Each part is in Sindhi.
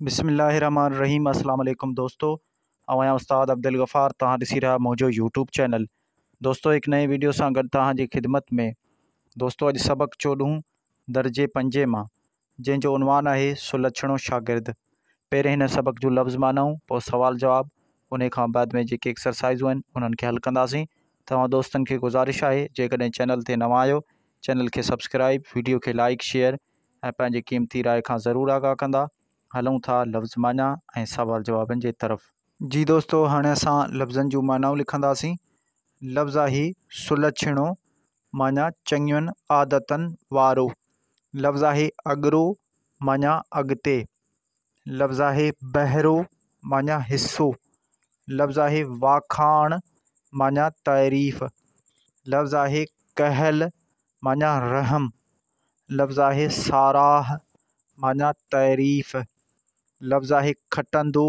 بسم الله الرحمن الرحيم السلام عليڪم دوستو آئون آهيان استاد عبدالغفار توهان ڏسي رهيا منهنجو يوٽيوب چينل دوستو هڪ نئين ويڊيو سان گڏ توهان جي خدمت ۾ دوستو اڄ سبق چوڏهون درجي پنجين مان جنهن جو عنوان آهي سلڇڻو شاگرد پهرين هن سبق جون لفظ معنائون پوء سوال جواب انهي کان بعد ۾ جيڪي ايڪسرسائزون آهن انهن کي حل ڪنداسين توهان دوستن کي گذارش آهي جيڪڏهن چينل تي نوان آهيو چينل کي سبسڪرائب ويڊيو کي لائڪ شيئر ۽ پنهنجي قيمتي راء کان ضرور آگاهه ڪندا. هلون ٿا لفظ معنيٰ ۽ سوال جوابن جي طرف. جي دوستو هاڻي اسان لفظن جون معنائون لکنداسين. لفظ آهي سلڇڻو معنيٰ چڱين عادتن وارو. لفظ آهي اڳرو معنيٰ اڳتي. لفظ آهي بهرو معنيٰ حصو. لفظ آهي واکاڻ معنيٰ تعريف. لفظ آهي ڪهل معنيٰ رحم. لفظ آهي ساراهه معنيٰ تعريف. لفظ آهي کٽندو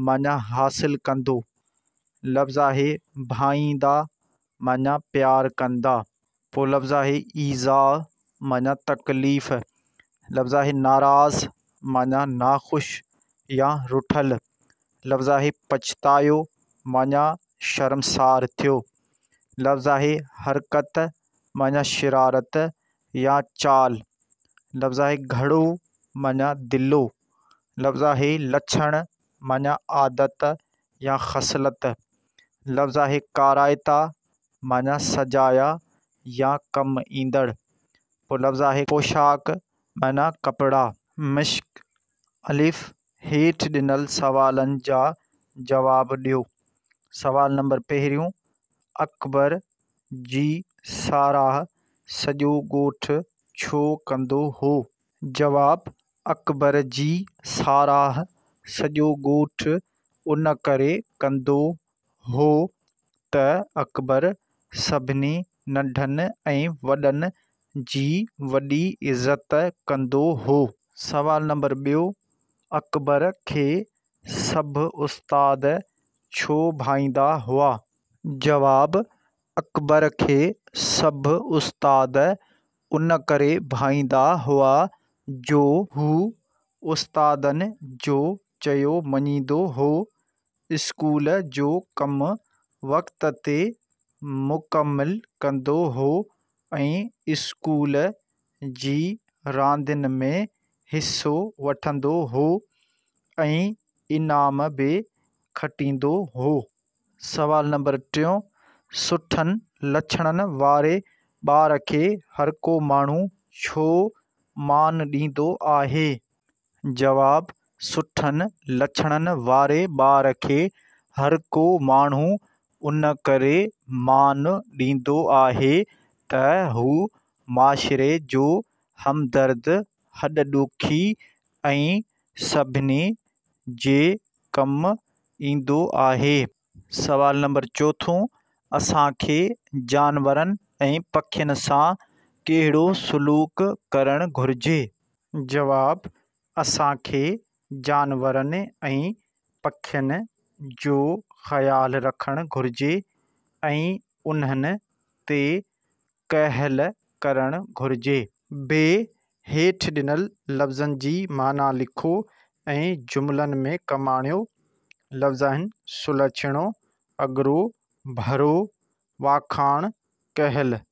معنيٰ حاصل ڪندو. لفظ آهي ڀائيندا معنيٰ پيار ڪندا. پوء لفظ آهي ايذاء معنيٰ تڪليف. لفظ آهي ناراض معنيٰ ناخوش يا رٺل. لفظ آهي پڇتايو معنيٰ شرمسار ٿيو. لفظ آهي حرڪت معنيٰ شرارت يا چال. لفظ آهي گهڙو معنيٰ دلو. لفظ آهي لڇڻ معنيٰ عادت يا خصلت. لفظ آهي ڪارائتا معنيٰ سجايا يا ڪم ايندڙ. پوء لفظ آهي پوشاڪ معنيٰ ڪپڙا. مشق، الف، هيٺ ڏنل سوالن جا جواب ڏيو. سوال نمبر پهريون، اڪبر جي ساراهه سڄو ڳوٺ ڇو ڪندو هو؟ جواب، اڪبر جي ساراهه سڄو ڳوٺ ان ڪري ڪندو هو ته اڪبر سڀني ننڍن ۽ وڏن جي وڏي عزت ڪندو هو. سوال نمبر ٻيو، اڪبر کي سڀ استاد ڇو ڀائيندا هئا؟ جواب، اڪبر کي سڀ استاد ان ڪري ڀائيندا هئا جو هو استادن جو چيو مڃيندو هو، اسڪول جو ڪم وقت تي مڪمل ڪندو هو ۽ اسڪول جي راندين ۾ حصو وٺندو هو ۽ انعام به کٽيندو هو. سوال نمبر ٽيون، سٺن لڇڻن واري ٻار کي هرڪو ماڻهو ڇو مان ڏيندو آهي؟ جواب، سٺن لڇڻن واري ٻار کي هرڪو ماڻهو ان ڪري مان ڏيندو آهي ته هو معاشري جو همدرد، هڏ ڏوکي ۽ سڀني جي ڪم ايندو آهي. سوال نمبر چوٿون، اسان کي جانورن ۽ پکين سان ڪهڙو سلوڪ ڪرڻ گهرجي؟ جواب، اسان کي جانورن ۽ پکين جو خيال رکڻ گهرجي ۽ انهن تي ڪهل ڪرڻ گهرجي. بي، هيٺ ڏنل لفظن جي معنيٰ لکو ۽ جملن ۾ ڪم آڻيو. لفظ آهن، سلڇڻو، اڳرو، ڀرو، واکاڻ، ڪهل.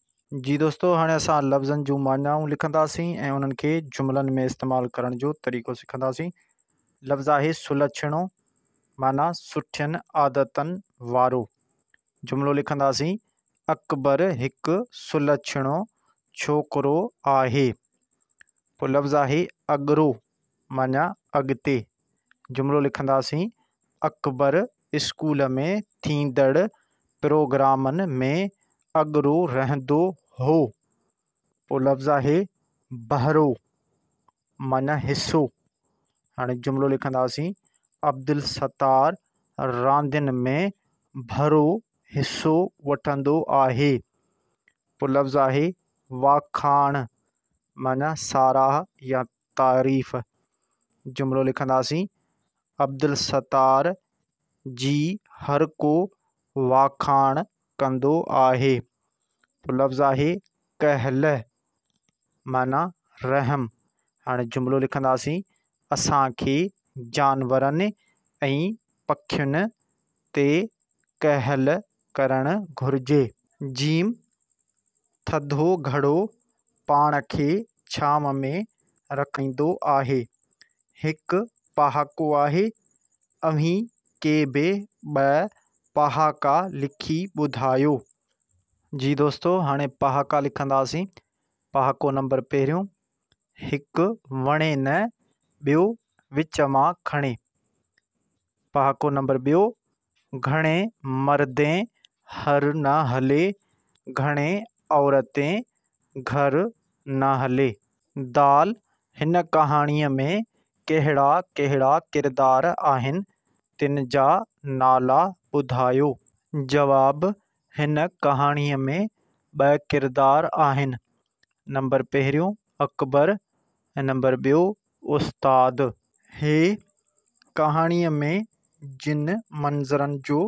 جي دوستو هاڻي اسان لفظن جون معنائون لکنداسين ۽ انهن کي جملن ۾ استعمال ڪرڻ جو طريقو سکنداسين. لفظ آهي سلڇڻو معنيٰ سٺين عادتن وارو. جملو لکنداسين، اڪبر هڪ سلڇڻو ڇوڪرو آهي. پوء لفظ آهي اڳرو معنيٰ اڳتي. جملو لکنداسين، اڪبر اسڪول ۾ ٿيندڙ پروگرامن ۾ اڳرو رهندو هو. پوء لفظ آهي بهرو معنيٰ حصو. هاڻي جملو لکنداسين، عبدالستار راندين ۾ ڀرو حصو وٺندو آهي. پوء لفظ آهي واکاڻ معنيٰ ساراهه يا تعريف. جملو لکنداسين، عبدالستار جي هر ڪو واکاڻ ڪندو آهي. پوء لفظ آهي ڪهل معنيٰ رحم. هاڻي جملو لکنداسين، اسان کي جانورن ۽ پکين تي ڪهل ڪرڻ گهرجي. جيم، ٿڌو گهڙو پاڻ کي ڇانو ۾ رکندو آهي. هڪ پهاڪو آهي. اوهين ڪي به ٻه پهاڪا لکي ٻڌايو. جي دوستو هاڻي پهاڪا لکنداسين. پهاڪو نمبر پهريون، هڪ وڻي نه ٻيو وچ مان کڻي. پهاڪو نمبر ٻيو، گهڻي مردين هر نه هلي، گهڻي عورتين گهر نه هلي. دال، هن ڪهاڻيء ۾ ڪهڙا ڪهڙا ڪردار آهن، تن جا نالا ٻڌايو. جواب، هن ڪهاڻيء ۾ ٻه ڪردار آهن. نمبر پهريون اڪبر ۽ نمبر ٻيو استاد. هي ڪهاڻيء ۾ جن منظرن جو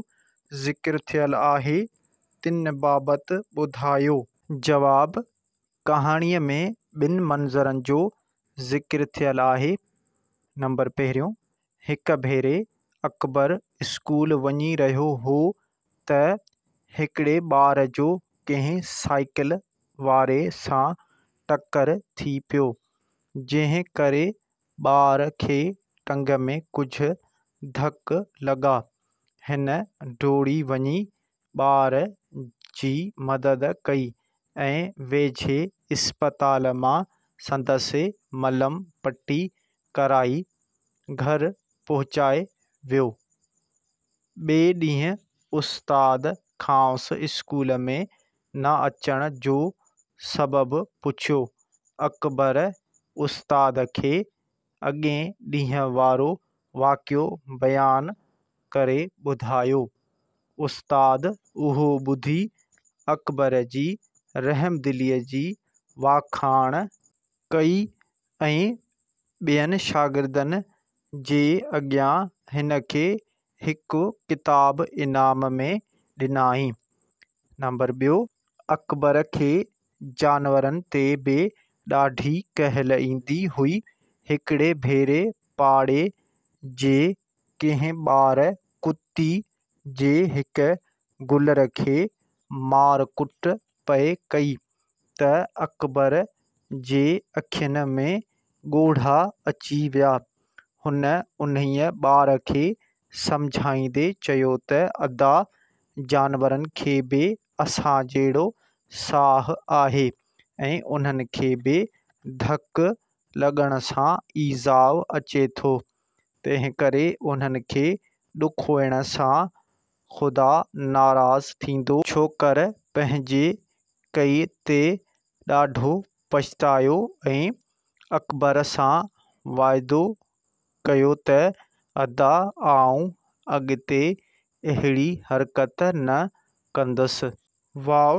ذڪر ٿيل آهي، تن بابت ٻڌايو. جواب، ڪهاڻيء ۾ ٻن منظرن جو ذڪر ٿيل آهي. نمبر پهريون، هڪ ڀيري اڪبر اسڪول وڃي رهيو هو ته هڪڙي ٻار جو ڪنهن سائيڪل واري سان ٽڪر ٿي پيو، جنهن ڪري ٻار کي ٽنگ ۾ ڪجهه ڌڪ لڳا. هن ڊوڙي وڃي ٻار جي مدد ڪئي ۽ ويجهي اسپتال مان سندس ملم پٽي ڪرائي گهر پهچائي ويو. ٻئي ڏينهن استاد کانئس اسڪول ۾ نه اچڻ جو سبب پڇيو. اڪبر استاد کي اڳئين ڏينهن وارو واقعو بيان ڪري ٻڌايو. استاد اهو ٻڌي اڪبر جي رحمدليء جي واکاڻ ڪئي ۽ ٻين شاگردن جي اڳيان هن کي هڪ ڪتاب انعام ۾ ڏنائين. نمبر ٻيو. اڪبر کي جانورن تي به ڏاڍي ڪهل ايندي هئي. هڪڙي ڀيري پاڙي جي ڪنهن ٻار ڪتي جي هڪ گلر کي مار ڪٽ پئي ڪئي ته اڪبر جي اکين ۾ ڳوڙها اچي ويا. هن انهيء ٻار کي سمجهائيندي چيو ته ادا، جانورن کي به اسان جهڙو ساهه آهي ۽ انهن کي به ڌڪ لڳڻ سان ايذاء اچي ٿو، تنهنڪري انهن کي ڏکوئڻ سان خدا ناراض ٿيندو. ڇوڪر پنهنجي ڪئي تي ڏاڍو پڇتايو ۽ اڪبر سان واعدو ڪيو ته ادا آئون اڳتي اهڙي حرڪت نه ڪندس. واء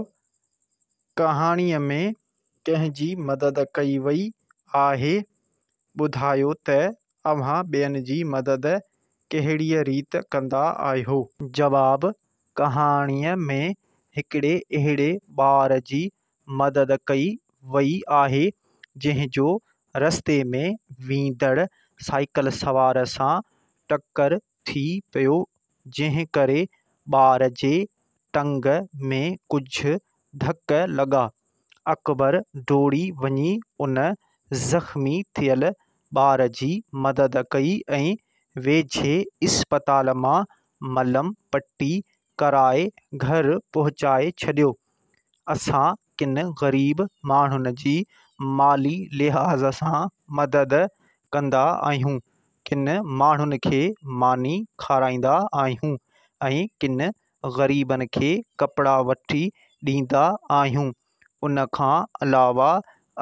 ڪهاڻيء ۾ ڪنهن جي مدد ڪئي وئي آهي؟ ٻڌايو ته اوهان ٻين جي مدد ڪهڙيء ريت ڪندا آهيو؟ جواب، ڪهاڻيء ۾ هڪڙي اهڙي ٻار جي مدد ڪئي وئي آهي، جنهن جو رستي ۾ ويندڙ سائيڪل سوار سان ٽڪر ٿي پيو، جنهن ڪري ٻار جي ٽنگ ۾ ڪجهه ڌڪ لڳا. اڪبر ڊوڙي وڃي ان زخمي ٿيل ٻار جي مدد ڪئي ۽ ويجهي اسپتال مان ملم پٽي ڪرائي گهر پهچائي ڇڏيو. اسان ڪن غريب ماڻهن جي مالي لحاظ سان مدد ڪندا آهيون، ڪن ماڻهن کي ماني کارائيندا آهيون ۽ ڪن غريبن کي ڪپڙا وٺي ڏيندا آهيون. ان کان علاوه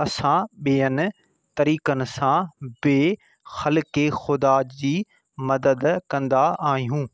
اسان ٻين طريقن سان به خلق خدا جي مدد ڪندا آهيون.